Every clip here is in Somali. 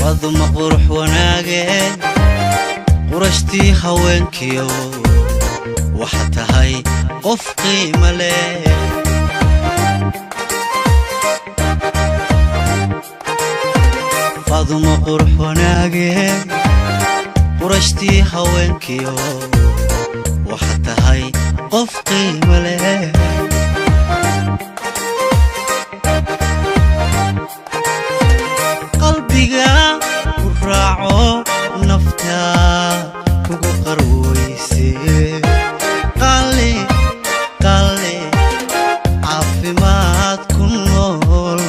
Aduma qurux wanaage, qurashtii haweenkiyo, waxa tahay qof qiima leh. Faduma qurux wanaage, qurashtii haweenkiyo, waxa tahay qof qiima leh. Qalbiga ku raaco, nafta kugu qarwayse, qali qali caafimaad ku nool.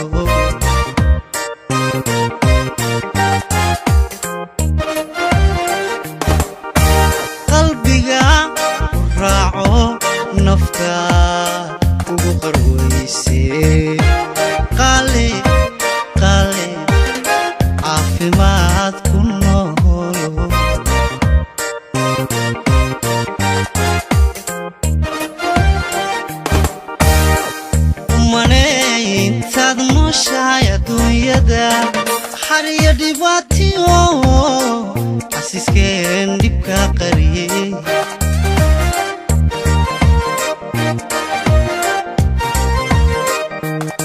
Qalbiga ku raaco, nafta kugu qarwayse, qali qali caafimaad ku nool. Umaney intaad nooshahay adduunyada, xariyo dhibaatiyo xasiiskeen dhibka qariyey.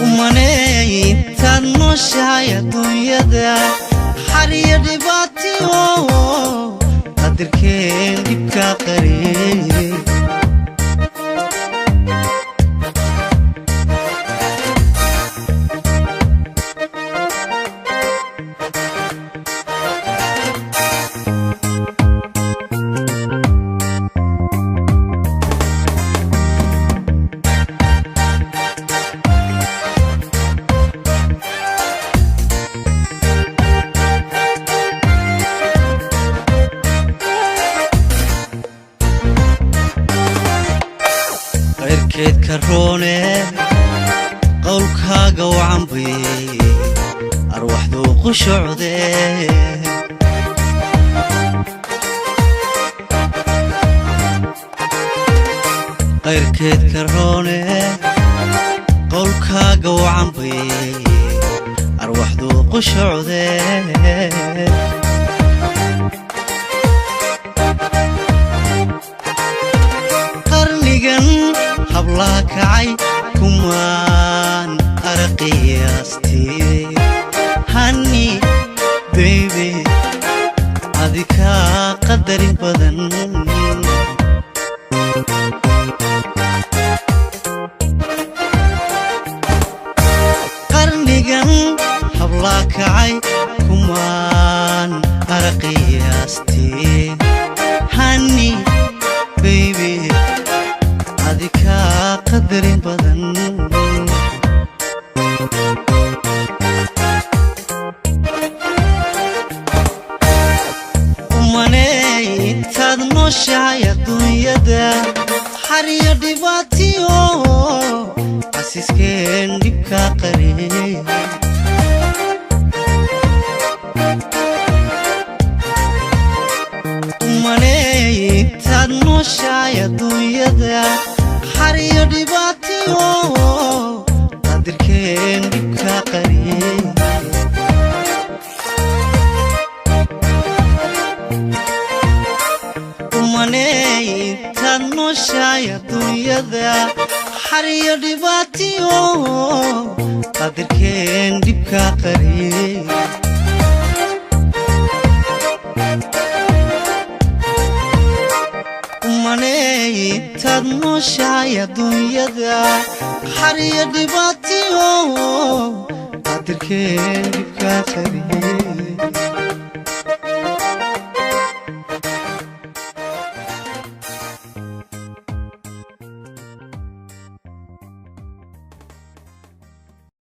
Umaney intaad nooshahay adduunyada, xariyo dhibaatiyo qadirkeen dhibka qariyey. Qayrkeed ka roone, qowlkaaga wacanbay arwaxduu qushucde. Qayrkeed ka roone, qowlkaaga wacanbay arwaxduu qushucde. Qarnigan hablaha kacay kumaan araqiyaastii, hani beybe, adikaa qadarin badan. Qarnigan hablaa kacay kumaan araqiyaastii, hani beybe, adikaa qadarin badan. Umaney intaad nooshahay adduunyada, xariyo dhibaatiyo xasiiskeen dhibka qariyey. Umaney intaad nooshahay adduunyada, xariyo dhibaatiyo qadirkeen dhibka qariyey. Umaney intaad nooshahay adduunyada, xariyo dhibaatiyo qadirkeen dhibka qariyey. Umaney intaad nooshahay adduunyada, xariyo dhibaatiyo qadirkeen dhibka qariyey.